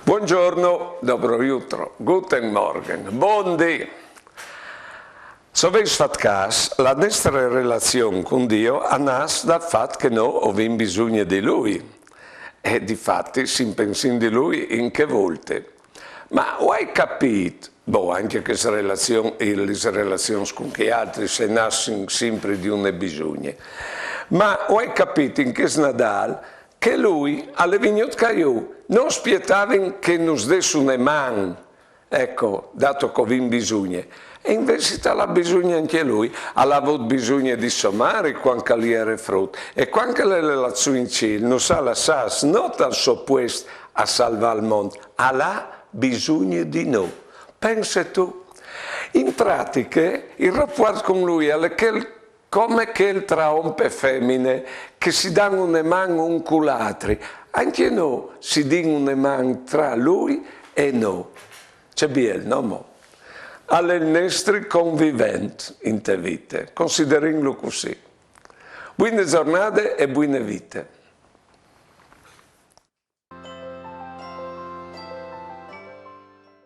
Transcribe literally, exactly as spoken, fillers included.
Buongiorno, dobro jutro, guten Morgen, bundì. Se o vês fat câs, la nestre relazion cun Diu a nas dal fat che no o vin bisugne di lui. E difati si impensìn di lui in chê volte. Ma o ai capît, boh, ancje che lis relazions, lis relazions cun chei altris a nassin simpri di une bisugne. Ma o ai capît in chest Nadâl che lui al è vignût ca jù, no o spietavin che nus des une man, eco, dato che o vin bisugne. E invezit al à bisugne ancje lui, al à vût bisugne di sô mari cuant che al jere frut. E cuant che al è lât sù in cîl, nus à lassâts no tal so puest a salvâ il mont, al à bisugne di nô. Pense tu. In pratiche, il rapuart cun lui al è chel come chel tra om e femine, che si dan une man un cul altri. Ancje nô si din une man tra lui e nô. Ce biel, no mo? Al è il nestri convivent inte vite. Considerìnlu cussì. Buine zornade e buine vite.